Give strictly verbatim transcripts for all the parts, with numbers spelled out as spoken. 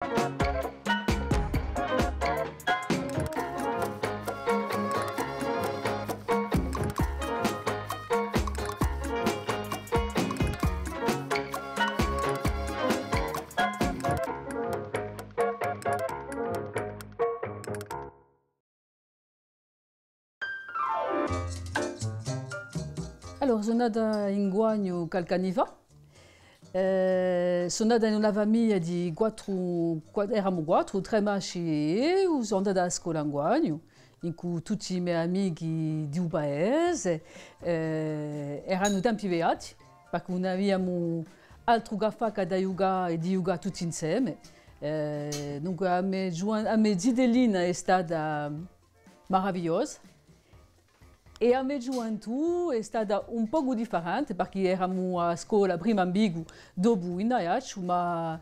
Allora, sò nata in Guagnu qualchì anni fà. Eh, sò nata in una famiglia di quattru, qua-, eramu quattru, trè masci è eiu, sò andata à a scola in Guagnu, incù tutti i me amichi di u paese, eh, eranu tempi beati, perchè ùn aviamu altru chè fà chè da ghjucà è di ghjucà tutti inseme. Eh, dunque, a me ghjuvan-, a me zitellina hè stata maravigliosa. È a me ghjuventù hè stata un pocu differente, perchè eramu à a scola prima in Vicu, dopu in Aiacciu, ma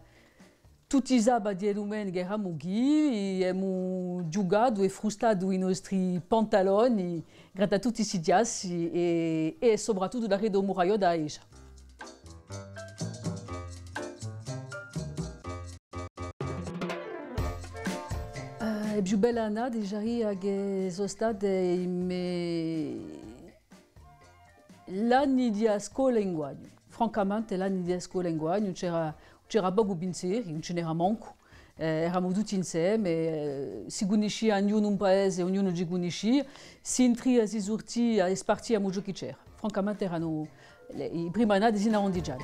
tutti i sabati è dumeniche eramu quì, è emu ghjucatu è frustatu i nostri pantaloni, grattatu tutti sti chjassi è, è soprattuttu daretu à u muragliò da Aisgia. Eh, e più belle annate, diceria chì sò state i me, l'anni di a scola in Guagnu. Francamente, l'anni di a scola in Guagnu, c'era, c'era pocu pinseri, ùn ci n'era mancu. Eh, eramu tutti inseme, eh, si cunniscia ognunu in paese, ognunu ci cunniscia, si intria, si surtia è spartiamu ciò chì c'era. Francamente eranu le, i primi annati sinu à undici anni.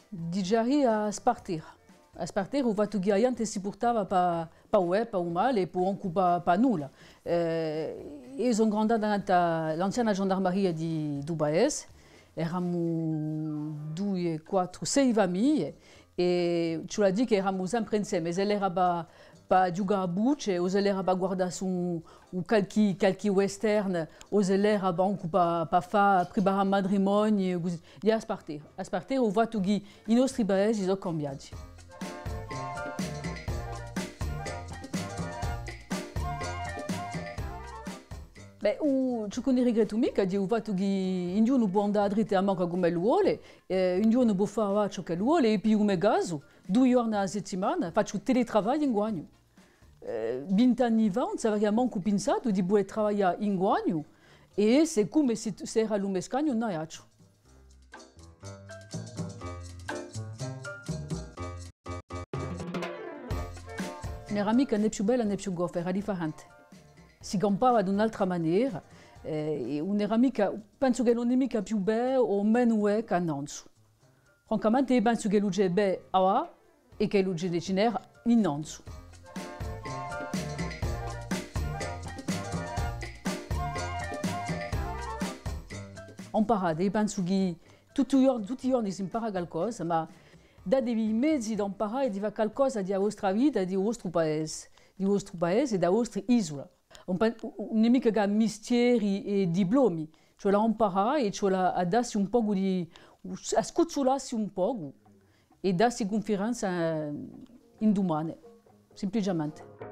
Diceria a spartera. A spartera, u fattu chì a ghjente si purtava pà, pà u bè, pà u male, è po ancu pà, pà nulla. Eh, eiu sò ingrandata nant'à l'anziana gendarmeria di, di u paese, eramu dui, quattru, sei famiglie, è ci vole à dì chì eramu sempre inseme, s'ellu era pà, pà ghjucà à bucce, o s'ellu era pà guardà sù un, un qualchì, qualchì western, o s'ellu era pà ancu pà, pà fà, preparà matrimonii, cusì. Hè a spartera. A spartera, u fattu chì i nostri paesi sò cambiati. Bè, u, ciò ch'ùn rigrettu micca hè u fattu chì ognunu pò andà à dritta è à manca cum'ellu vole, eh, ognunu pò fà ciò ch'ellu vole, è per u me casu, dui ghjorni à a settimana, facciu u teletravagliu in Guagnu. Eh, vint'anni fà, ùn s'avaria mancu pinsatu di pudè travaglià in Guagnu è esse cum'è s'è, s'era à u me scagnu in Aiacciu. Ùn era micca nè più bella nè più goffa, era differente. Si campava d'un'altra manera, eh, è ùn era micca, pensu chì ùn hè micca più bè o menu bè chè innanzu. Francamente, eiu pensu ch'ellu ci hè bè avà è ch'ellu ci n'era innanzu. Amparate, eiu pensu chì tutti i ghjor-, tutti i ghjorni s'impara calcosa, ma datevi i mezi d'amparà è di fà calcosa di a vostra vita è di u vostru paese, di u vostru paese è di a vostra isula. Ùn pen-, ùn hè micca chè mistieri è diplomi, ci vole à amparà è ci vole à dassi un pocu di, à scuzzulassi un pocu è dassi cunfidenza, eh, in dumane, simpliciamente.